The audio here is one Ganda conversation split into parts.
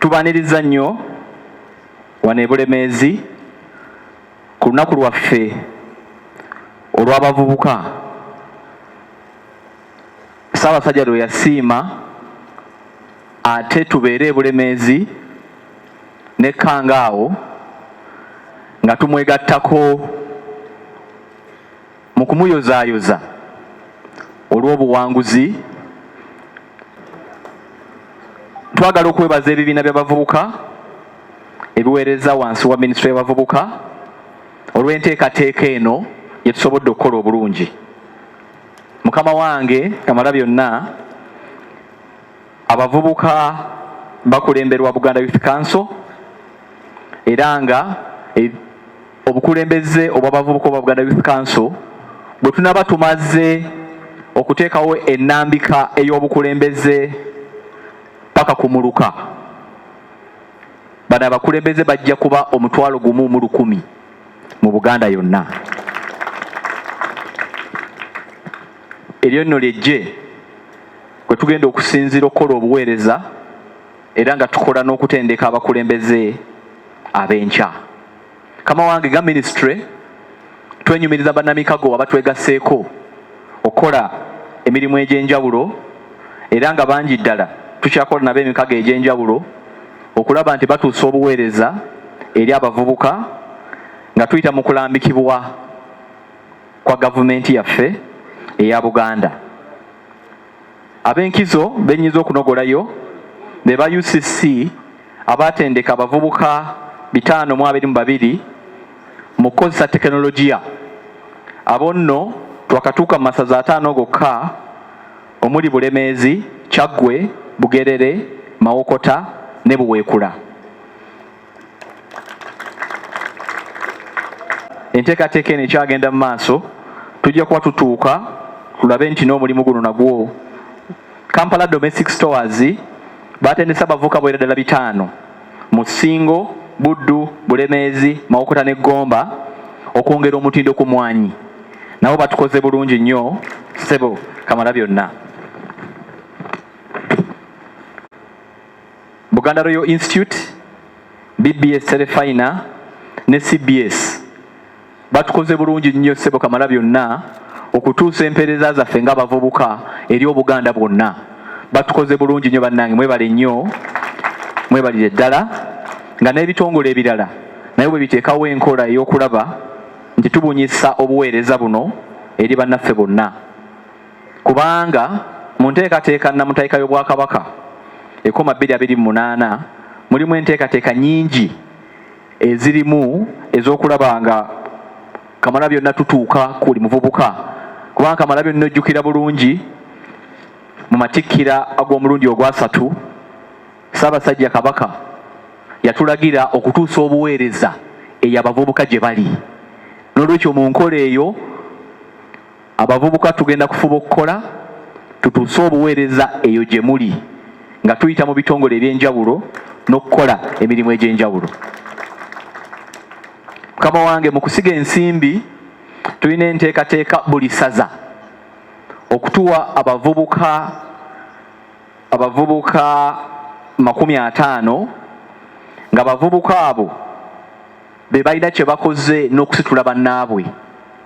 Tubaaniriza nnyo wano e Bulemeezi ku lunaku lwaffe olw'abavubuka Ssaabasajja lwe yasiima ate tubeere e Bulemeezi ne Kkangaawo nga tumwegattako mu kumuyozaayoza olw'obuwanguzi. Twagala okwebaza ebibiina by'abavubuka ebiweereza wansi wa minisitule y'abavubuka olw'enteekateeka eno gye tusobodde okukola obulungi. Mukama wange Kamalabyonna, abavubuka bakulemberwa Buganda Youth Council era nga obukulembeze obw'abavubuka obwa Buganda Youth Council bwe tunaba tumaze okuteekawo ennambika ey'obukulembeze paka ku muluka, bano abakulembeze bajja kuba 10,000 mu Buganda yonna. Eryo nno ly'eggye kwe tugenda okusinziira okukola obuweereza era nga tukola n'okutendeka abakulembeze ab'enkya. Mukama wange nga minisitule twenyumiriza bannamikago abatwegasseeko okukola emirimu egy'enjawulo era nga bangi ddala tukyakola nabo emikago egy'enjawulo okulaba nti batuusa obuweereza eri abavubuka nga tuyita mu kulambikibwa kwa gavumenti yaffe eya Buganda. Ab'enkizo be nnyinza okunogolayo be ba UCC abaatendeka abavubuka 522 mu kukozesa tekinologiya. Abo nno twakatuuka mu masaza 50 gokka omuli Bulemeezi, Kyaggwe, Bugerere, Mawokota ne Buweekula. Enteekateeka eno ekyagenda mu maaso, tujja kuba tutuuka tulabe nti n'omulimu guno nagwo. Kampala Domestic Stores batendese abavubuka bwera ddala 5 mu Ssingo, Buddu, Bulemeezi, Mawokota ne Gomba okwongera omutindo ku mwanyi. Nabo batukoze bulungi nnyo ssebo Kamalabyonna. Buganda Royal Institute, BBS Terefayina ne CBS batukoze bulungi nnyo ssebo Kamalabyonna okutuusa empeereza zaffe ng'abavubuka eri Obuganda bwonna. Batukoze bulungi nnyo bannange, mwebale nnyo, mwebalire ddala nga n'ebitongole ebirala naye bwe biteekawo enkola ey'okulaba nti tubunyisa obuweereza buno eri bannaffe bonna. Kubanga mu nteekateeka nnamutayika y'Obwakabaka ekoma 2028 mulimu enteekateeka nnyingi ezirimu ez'okulaba nga Kamalabyonna tutuuka ku buli muvubuka, kubanga Kamalabyonna ojjukira bulungi mu matikkira ag'omulundi ogwasatu Ssaabasajja Kabaka yatulagira okutuusa obuweereza eyo abavubuka gye bali. N'olwekyo mu nkola eyo abavubuka tugenda kufuba okukola tutuuse obuweereza eyo gye muli nga tuyita mu bitongole eby'enjawulo n'okukola emirimu egy'enjawulo. Mukama wange, mu kusiga ensimbi tulina enteekateeka buli ssaza okutuwa abavubuka 50 nga bavubuka abo be balina kye bakoze n'okusitula bannaabwe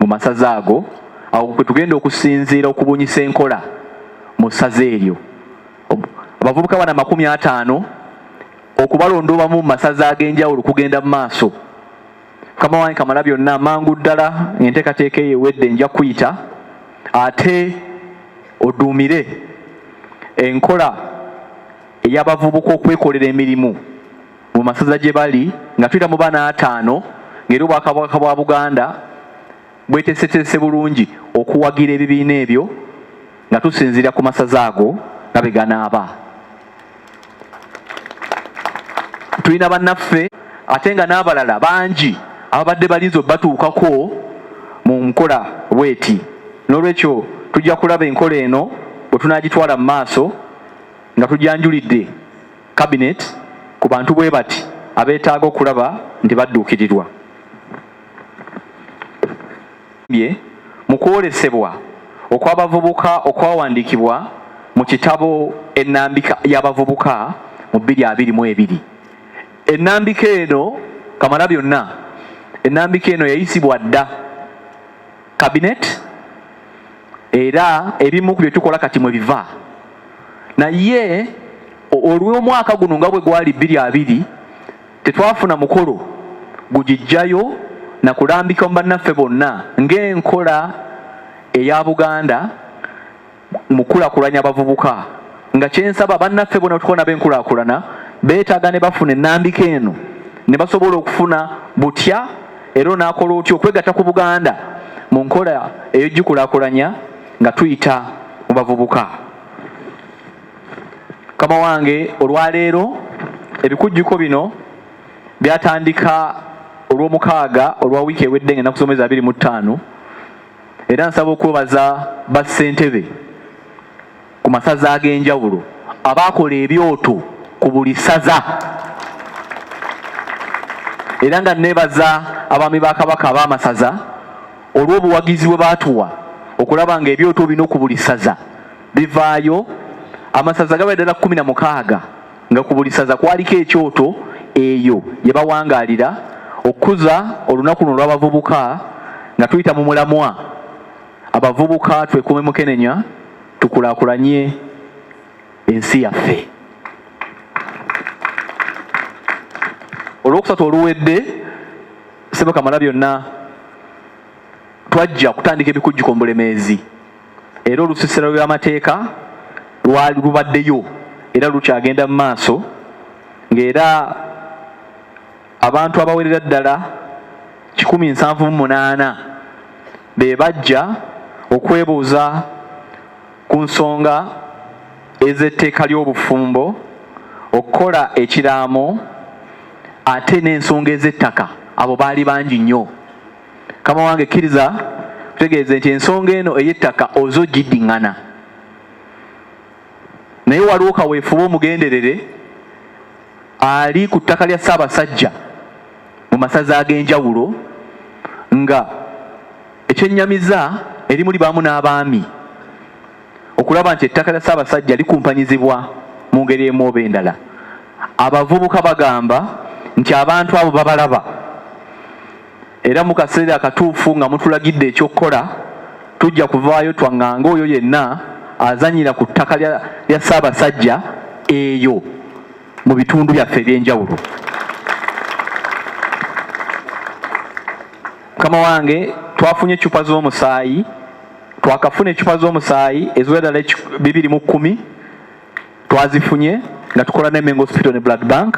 mu masaza ago. Awo kwe tugenda okusinziira okubunyisa enkola mu ssaza eryo. Abavubuka bano 50 okubalondobamu mu masaza ag'enjawulo kugenda mu maaso. Mukama wange Kamalabyonna, mangu ddala enteekateeka eyo ewedde nja kuyita ate oduumire enkola ey'abavubuka okwekolera emirimu mu masaza gye bali nga tuyita mu bana 50, ng'era Obwakabaka bwa Buganda bweteeseteese bulungi okuwagira ebibiina ebyo nga tusinziira ku masaza ago nga bwe ganaaba. Tulina bannaffe ate nga n'abalala bangi ababadde balinze obatuukako mu nkola bweti. N'olwekyo tujja kulaba enkola eno bwe tunaagitwala mu maaso nga tujanjulidde Cabinet ku bantu bwe bati abeetaaga okulaba nti badduukirirwa. Mu kwolesebwa okw'abavubuka okwawandiikibwa mu kitabo Ennambika y'Abavubuka mu 2022. Ennambika eno kamala byonna, ennambika eno yayisibwa dda cabinet, era ebimu ku bye tukola kati mwe biva. Naye olw'omwaka guno nga bwe gwali 2020, tetwafuna mukolo gugijjayo na kulambika mu bannaffe bonna ng'enkola eya Buganda mu kukulakulanya abavubuka, nga kyensaba bannaffe bonna tukola nabo enkulaakulana beetaaga ne bafuna ennambika eno ne basobola okufuna butya era onaakola otya okwegatta ku Buganda mu nkola ey'ogikulaakulanya nga tuyita mu bavubuka. Mukama wange, olwaleero ebikujjuko bino byatandika olw'omukaaga olwa wiiki ewedde nga ennaku z'omwezi 25, era nsaba okwebaza bassentebe ku masaza ag'enjawulo abaakola ebyoto ku buli ssaza, era nga neebaza abaami ba Kabaka ab'amasaza olw'obuwagizi bwe baatuwa okulaba nga ebyoto bino ku buli ssaza bivaayo. Amasaza gaba ddala 16 nga ku buli ssaza kwaliko ekyoto eyo gye bawangaalira okukuza olunaku luno olw'abavubuka nga tuyita mu mulamwa abavubuka twekuume mukenenya tukulaakulanye ensi yaffe. Olwokusatu oluwedde, Ssebo Kamala byonna, twajja okutandika ebikujjuko mu Bulemeezi, era olusisira lw'amateeka lwali lubaddeyo era lukyagenda mu maaso, ng'era abantu abawerera ddala 178 be bajja okwebuuza ku nsonga ez'etteeka ly'obufumbo, okukola ekiraamo ate n'ensonga ez'ettaka. Abo baali bangi nnyo. Kama wange, kkiriza kutegeeze nti ensonga eno ey'ettaka ozo giddiŋŋana, naye waliwo kaweefube omugenderere ali ku ttaka lya Ssaabasajja mu masaza ag'enjawulo, nga ekyennyamiza erimu libaamu n'abaami okulaba nti ettaka lya Ssaabasajja likumpanyizibwa mu ngeri emu oba endala. Abavubuka bagamba nti abantu abo babalaba, era mu kaseera akatuufu nga mutulagidde ekyokukola tujja kuvaayo twaŋŋange oyo yenna azannyira ku ttaka lya Ssaabasajja eyo mu bitundu byaffe eby'enjawulo. Mukama wange, twafunye eccupa z'omusaayi, twakafuna eccupa z'omusaayi eziwera ddala 210, twazifunye nga tukola ne Mengo Hospital ne Blood Bank.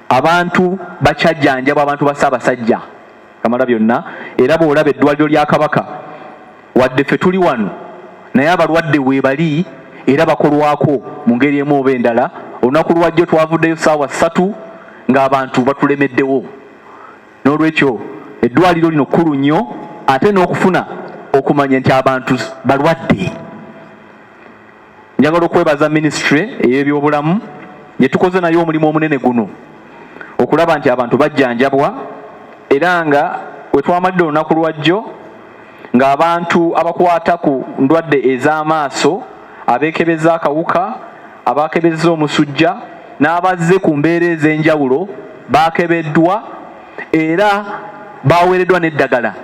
Abantu bakyajjanjabwa, abantu ba Ssaabasajja kamala byonna, era bw'olaba eddwaliro lya Kabaka, wadde ffe tuli wano, naye abalwadde weebali era bakolwako mu ngeri emu oba endala. Olunaku lwajjo twavuddeyo ssaawa 3 ng'abantu batulemeddewo. N'olwekyo eddwaliro lino kkulu nnyo, ate n'okufuna okumanya nti abantu balwadde. Njagala okwebaza minisitule ey'ebyobulamu gye tukoze nayo omulimu omunene guno okulaba nti abantu bajjanjabwa, era nga we twamalidde olunaku lwajjo ng'abantu abakwata ku ndwadde ez'amaaso, abeekebeza akawuka, abakebezza omusujja n'abazze ku mbeera ez'enjawulo baakebeddwa era baaweereddwa n'eddagala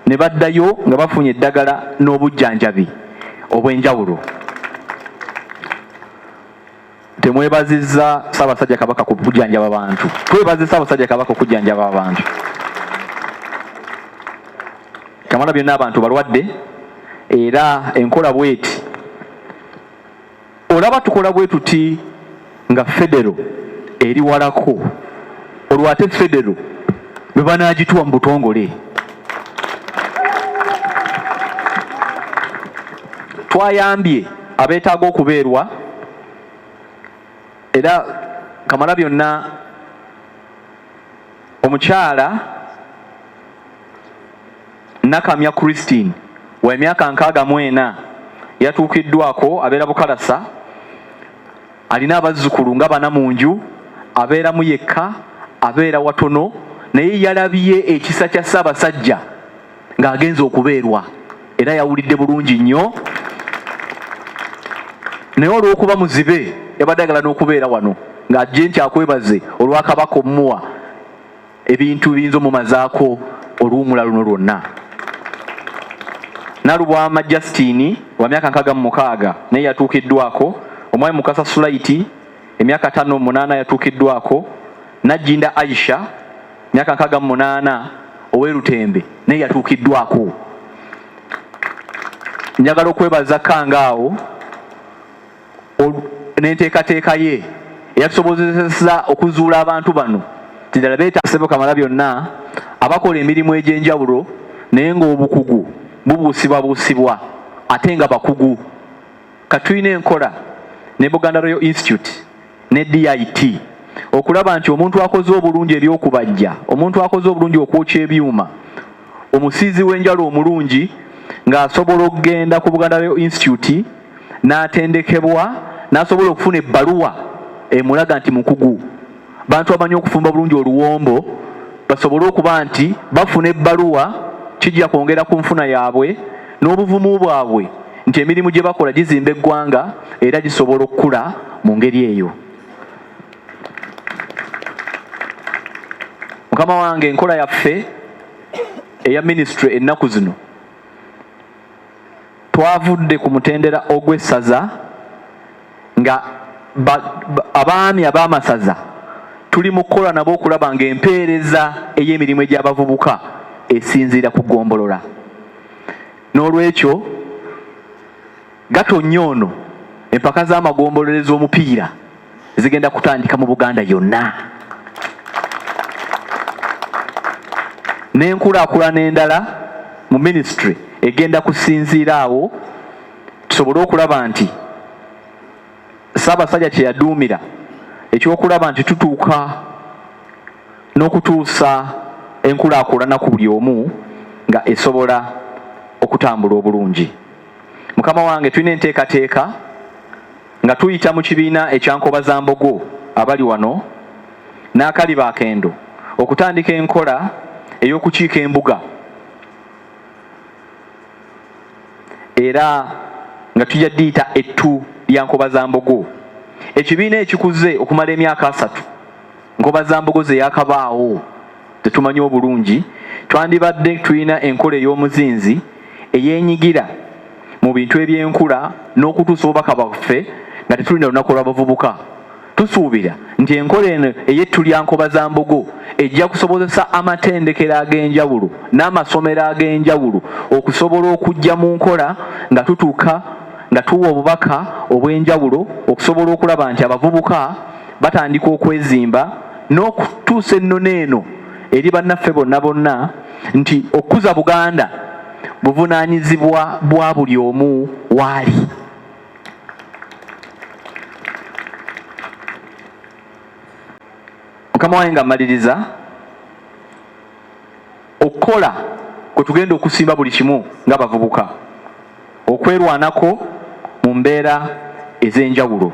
ne baddayo nga bafunye eddagala n'obujjanjabi obw'enjawulo. Temwebazizza Ssaabasajja Kabaka ku kujjanjaba bantu. Twebaze Ssaabasajja Kabaka okujjanjaba abantu. Kamala byonna, abantu balwadde, era enkola bweti olaba tukola bwe tuti nga federo eri walako, olwo ate federo bwe banaagituwa mu butongole. Twayambye abeetaaga okubeerwa, era kamala byonna omukyala Nakamya Christine wa emyaka 64 yatuukiddwako, abeera Bukalasa, alina abazzukulu nga bana mu nju, abeeramu yekka, abeera watono, naye yalabye ekisa kya Ssaabasajja ng'agenze okubeerwa era yawulidde bulungi nnyo, naye olw'okuba muzibe yabadde ayagala n'okubeera wano. ng'ajje nti akwebaze olwa Kabaka omuwa ebintu biyinza omumazaako oluwumula luno lwonna. Nalubwama Justine wa myaka 66 naye yatuukiddwako. Omwami Mukasa Sulaiti emyaka 58 yatuukiddwako. Najjinda Aisha myaka 68 ow'e Lutembe naye yatuukiddwako. Njagala okwebaza Kangaawo n'enteekateeka ye eyatusobozesezza okuzuula abantu bano nti ddala beetaaga Ssebo Kamalabyonna abakola emirimu egy'enjawulo naye ng'obukugu bubuusibwabuusibwa ate nga bakugu. Kati tulina enkola ne Buganda Royal Institute ne DIT okulaba nti omuntu akoze obulungi eby'okubajja, omuntu akoze obulungi okwokya ebyuma, omusiizi w'enjala omulungi ng'asobola okugenda ku Buganda Royal Institute n'atendekebwa n'asobola okufuna ebbaluwa emulaga nti mukugu. Bantu abamanyi okufumba obulungi oluwombo basobole okuba nti bafuna ebbaluwa, kijja kwongera ku nfuna yaabwe n'obuvumu bwabwe nti emirimu gye bakola gizimba eggwanga era gisobola okukula mu ngeri eyo. Mukama wange, enkola yaffe eya minisitule ennaku zino twavudde ku mutendera ogw'essaza nga abaami ab'amasaza tuli mu kukola nabo okulaba ng'empeereza ey'emirimu egy'abavubuka esinziira ku ggombolola. N'olwekyo Gatonnya ono empaka z'amagombolola ez'omupiira zigenda kutandika mu Buganda yonna. N'enkulaakulana endala mu minisitule egenda kusinziira awo tusobole okulaba nti Ssaabasajja kye yaduumira eky'okulaba nti tutuuka n'okutuusa enkulaakulana ku buli omu nga esobola okutambula obulungi. Mukama wange, tulina enteekateeka nga tuyita mu kibiina ekya Nkobazambogo abali wano n'Akaliba Akendo okutandika enkola ey'okukiika embuga era nga tujja diyita ettu lya Nkobazambogo. Ekibiina ekikuze okumala emyaka 30 Nkobazambogo ze yakabaawo tetumanyi obulungi, twandibadde tulina enkola ey'omuzinzi eyeenyigira mu bintu eby'enkula n'okutuusa obubaka bwaffe nga tetulinda lunaku lw'abavubuka. Tusuubira nti enkola eno ey'ettu lya Nkobazambogo ejja kusobozesa amatendekero ag'enjawulo n'amasomero ag'enjawulo okusobola okujja mu nkola nga tutuuka nga tuwa obubaka obw'enjawulo okusobola okulaba nti abavubuka batandika okwezimba n'okutuusa ennono eno eri bannaffe bonna bonna nti okukuza Buganda buvunaanyizibwa bwa buli omu waali. Mukama wange nga mmaliriza okukola kwe tugenda okusimba buli kimu ng'abavubuka okwerwanako mu mbeera ez'enjawulo.